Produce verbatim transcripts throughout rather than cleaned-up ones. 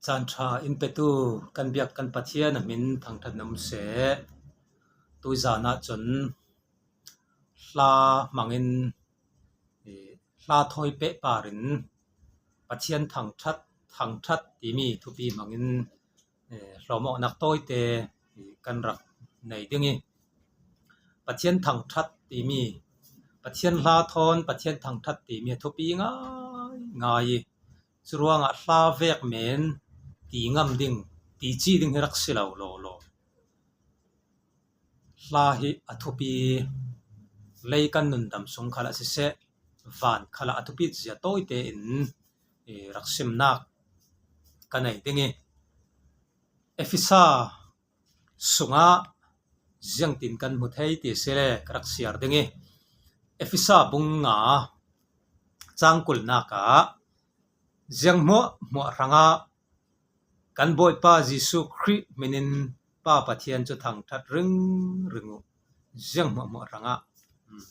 Caan ṭha in petu kan biak kan Pathian a hmin thangṭhat na um seh. Tuizan ah cun hla hmangin, eh, hla thawi pehpar in Pathian thangṭhat, thangṭhat timi thupi hmangin, eh, hlawm awknak tawite, eh, kan rak nei ding i, Pathian thangṭhat timi, Pathian hla thawn Pathian thangṭhat timi a thupi ngai ngai i, curuangah hla vek men ti ngam ding, ti ci ding hi rak si lo law law. Hla hi a thupi, lei kan nundam sung khalah siseh, van khalah a thupi zia tawite in, eh, rak simnak ka nei ding i, Efesa sungah ziangtin kan hmu thei ti si le ka rak siar ding i, Efesa bung nga cang kulnak ah, ziang hmuahhmuah hrangah kan Bawipa Jesuh Khrih hminin Pa Pathian cu thangṭhat ringring uh. Ziang hmuahhmuah hrangah, um,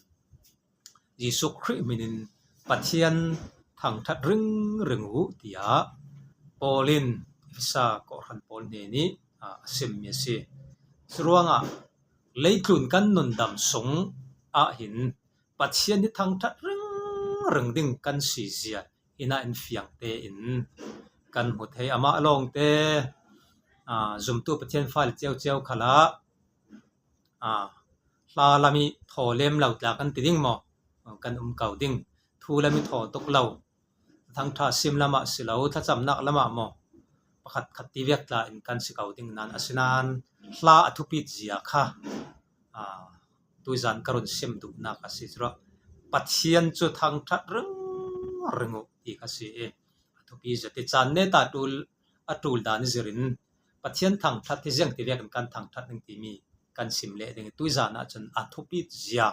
Jesuh Khrih hminin Pathian thangṭhat ringring uh, tiah Paul in Efesa kawhhran pawl hnen ih, ah, a simmi a si. Curuangah leitlun kan nundam sung ah hin Pathian hi thangṭhat ringring ding kan si zia hinah in fiang tein kan hmu thei. Amah lawngte, aa, zumtu Pathian fale ciauciau khalah, aa, hla lam ih thaw lem lo tla kan ti ding maw? Kan um ko ding. Thu lam ih thaw tuk lo. Thangṭha sim lamah si lo, thlacamnak lamah maw, pakhat khat ti vek tla in kan si ko ding nan, asinain hla a thupit zia kha, aa, tuizan ka run sim duhnak a si curuah Pathian cu thangṭhat ringring uh ti kha si i, a thupi zia ti caan neta ṭul, a ṭul dan i zirin Pathian thangṭhat hi ziang ti vekin kan thangṭhat ding timi kan sim leh ding i, tuizan ah cun a thupit zia.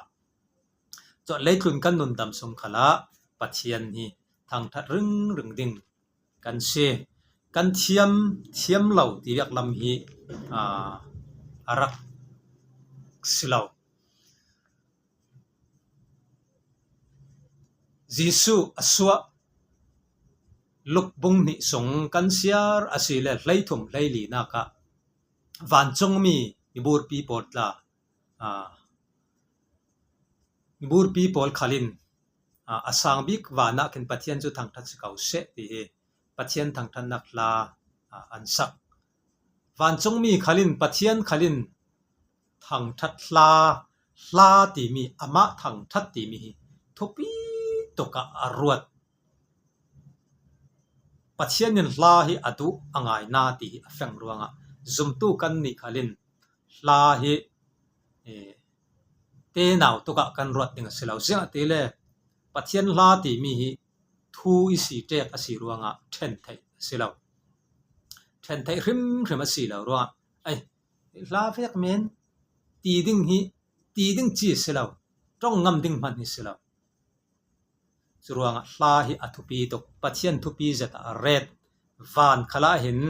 Cun leitlun kan nundam sung khalah Pathian hi thangṭhat ringring ding kan si. Kan thiam, thiam lo ti vek lam hi, aa, a rak si lo. Jesuh a suah Luk bung hnih sung kan siar a si le hleithum hleilinak ah vancungmi miburpi pawl tla, aa, miburpi pawl khal in, aa, a sang bik van ah khin Pathian cu thangṭhat si ko seh ti hi Pathian thangṭhatnak hla, aa, an sak. Vancungmi khal in, Pathian khal in thangṭhat hla, hla timi, amah thangṭhat timi hi thupi tuk ah a ruat. Pathian in hla hi a duh a ngaina ti hi a feng ruangah zumtu kannih khal in hla hi, eh, tenau tuk ah kan ruat ding a si lo. Ziangahtile Pathian hla timi hi thu i si ṭek a si ruangah ṭhen theih a si lo. Ṭhen theih hrimhrim a si lo ruangah, ei, hla vek men ti ding hi, ti ding ci a si lo, ṭong ngam ding hman hi a si lo. Curuangah hla hi a thupi tuk, Pathian thupi zet ah a ret. Van khalah hin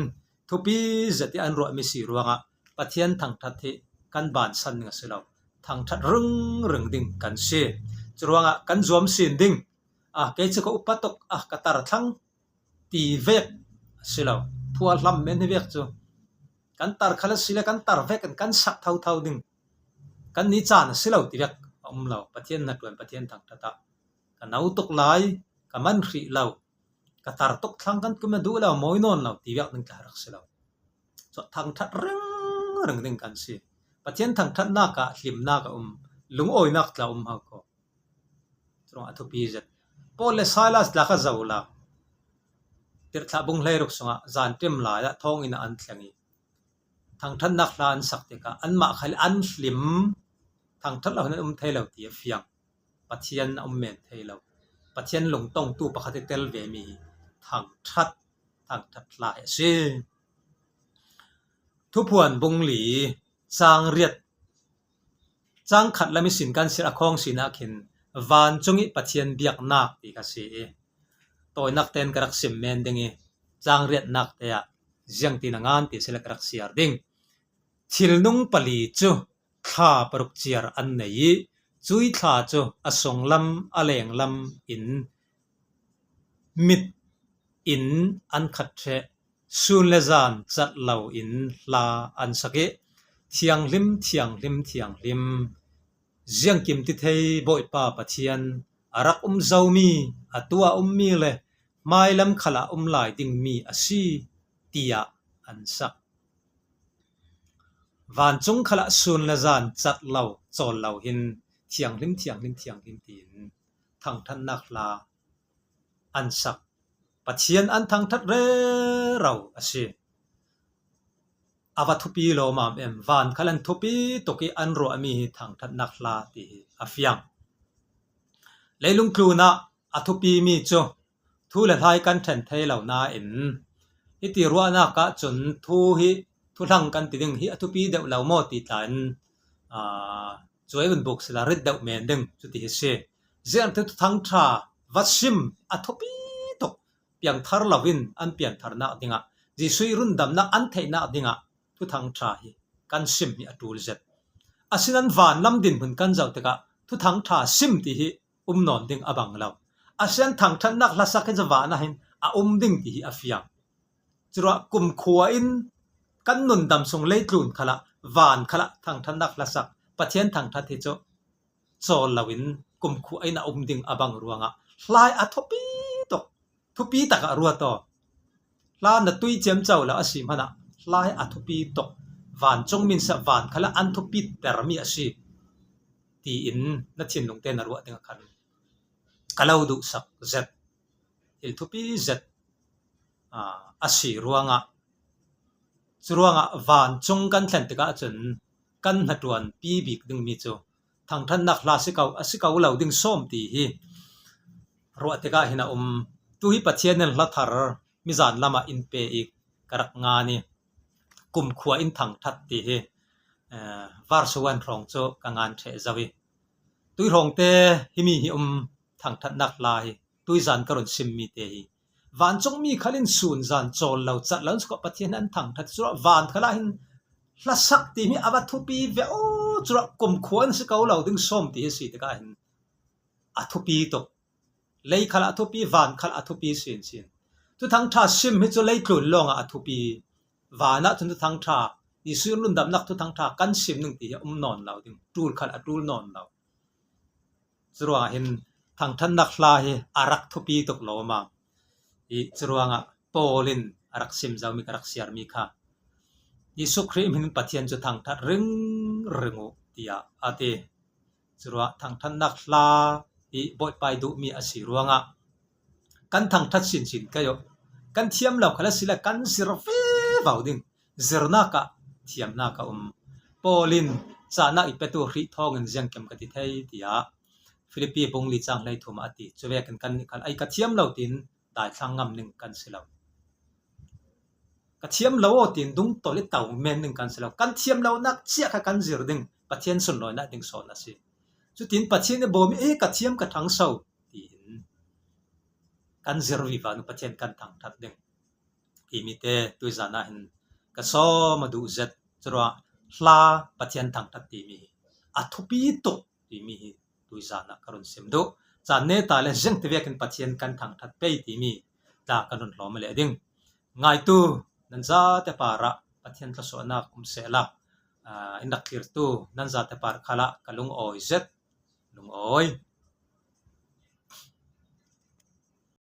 thupi zet ih an ruahmi si ruangah Pathian thangṭhat hi kan bansan ding a si lo, thangṭhat ringring ding kan si. Curuangah kan zuam sin ding, ah, kei cu ka upa tuk, ah, ka tar thlang ti vek a si lo. Thu a hlam men hi vek cu kan tar khal a si le kan tar vekin kan sak thotho ding. Kan ni caan a si lo ti vek a um lo. Pathian hnaṭuan, Pathian thangṭhat ah ka no tuk lai, ka man hrih lo, ka tar tuk thlang, kan kum a duh lo, mawi nawn lo ti vek ding tla rak si lo. Cu thangṭhat ringring ding kan si. Pathian thangṭhatnak ah hlimnak a um, lungawinak tla um hau ko. Curuangah a thupi zet. Paul le Silas tla kha zoh la. Tirhthlah bung hleiruk sungah zanṭim lai ah thawnginn ah an thleng i, thangṭhatnak hla an sak tikah anmah khal an hlim, thangṭhat lo hin an um thei lo ti a fiang. Pathian a um men thei lo. Pathian lungtongtu pakhat ih tel vemi hi thangṭhat, thangṭhat hla hi a si. Thuphuan bung li, cang riat, cang khat lam ihsin kan siar, a khawng sinah khin vancung ih Pathian biaknak ti kha si i, tawinak tein ka rak sim men ding i, cang riatnak te ah ziangtin a ngan ti si le ka rak siar ding. Thilnung pali cu thla paruk ciar an nei i, cui thla cu a sunglam a lenglam in mit in an khat ṭheh. Sun le zan cat lo in hla an sak ih, thianghlim, thianghlim, thianghlim, ziangkim ti thei Bawipa Pathian, a rak um zomi, a tu a ummi le hmailam khalah a um lai dingmi a si, tiah an sak. Vancung khalah sun le zan cat lo, cawl lo hin thianghlim, thianghlim, thianghlim tiin thangṭhatnak hla an sak. Pathian an thangṭhat rero a si. A va thupi lawmam em? Van khal an thupi tuk ih an ruahmi hi thangṭhatnak hla ti hi a fiang. Leilung tlunah a thupimi cu thu le hla hi kan ṭhen thei lo nain, hiti ruahnak ahcun thu hi, thuhlang kan ti ding hi a thupi deuh lo maw ti tla in, aa, cuai vun buk sila rit deuh men ding cuti hi si. Ziangtin Thuthang ṭha va sim a thupi tuk, piangthar loin an piantharnak dingah, Jesuh ih rundamnak an theihnak dingah Thuthang ṭha hi kan sim hi a ṭul zet. Asinan vanlam dinhmun kan zoh tikah Thuthang ṭha sim ti hi um nawn ding a bang lo. Asinan thangṭhatnak hlasak hi cu van ah hin a um ding ti hi a fiang. Curuah kumkhua in kan nundam sung leitlun khalah, van khalah thangṭhatnak hlasak, Pathian thangṭhat hi cu cawl loin kumkhua in a um ding a bang ruangah hla hi a thupi tuk, thupi takah ruat aw. Hla na tui ciamco lo a si hmanah hla hi a thupi tuk, vancung min seh, van khalah an thupitermi a si, tiin na thinlungte na ruah dingah khan ka lo duhsak zet, thil thupi zet, aa, a si ruangah, curuangah vancung kan thlen tikah cun kan hnaṭuanpi bik dingmi cu thangṭhatnak hla si ko, a si ko lo ding sawm ti hi ruah tikah hin a um. Tu hi Pathian in hla thar mizan lamah in pe ih ka rak ngan ih, kumkhua in thangṭhat ti hi, eh, Varsuan hrawng cu ka ngan ṭheh zo ih, tuihrawngte himi hi um, thangṭhatnak hla hi tuizan ka run simmi te hi. Vancungmi khal in sun zan cawl lo, cat lo in si ko, Pathian an thangṭhat, curuah van khalah hin hlasak timi a va thupi ve aw, curuah kumkhua in si ko lo ding sawm ti hi si tikah hin a thupi tuk. Lei khalah a thupi, van khalah a thupi sinsin. Thuthang ṭha sim hi cu leitlun lawngah a thupi. Van ah cun Thuthang ṭha, Jesuh rundamnak Thuthang ṭha kan sim ning ti hi a um nawn lo ding, ṭul khalah a ṭul nawn lo. Curuangah hin thangṭhatnak hla hi a rak thupi tuk lawmam. Ih curuangah Paul in a rak sim zomi, ka rak siarmi kha, Jesuh Khrih hmin in Pathian cu thangṭhat ringring uh, tiah a ti. Curuangah thangṭhatnak hla hi Bawipa ih duhmi a si ruangah kan thangṭhat sinsin kei uh. Kan thiam lo khal asile kan zir vivo ding. Zirnak ah thiamnak a um. Paul in cahnak ih petu hrih thawngin ziangkim ka ti thei, tiah Filipi bung li cang hleithum ah a ti. Cuvekin kannih khal, ai, ka thiam lo tiin daithlang ngam ning kan si lo. Ka thiam lo aw tiin dungtol ih to men ning kan si lo. Kan thiam lonak cia kha kan zir ding, Pathian sunlawinak ding sawn a si. Cutin Pathian ih bawm ih, "Ei, ka thiam ka ṭhangso," tiin kan zir vivo nu Pathian kan thangṭhat ding. Timi te tuizan ah hin ka sawm a duh zet, curuangah hla Pathian thangṭhat timi hi a thupi tuk timi hi tuizan ah ka run sim duh. Caan neta le ziangtivekin Pathian kan thangṭhat pei timi tla kan run hlawm leh ding. Ngaitu nan zate parah Pathian thlawsuahnak um sehla, aa, in rak thlirtu nan zate par khalah ka lungawi zet, lungawi.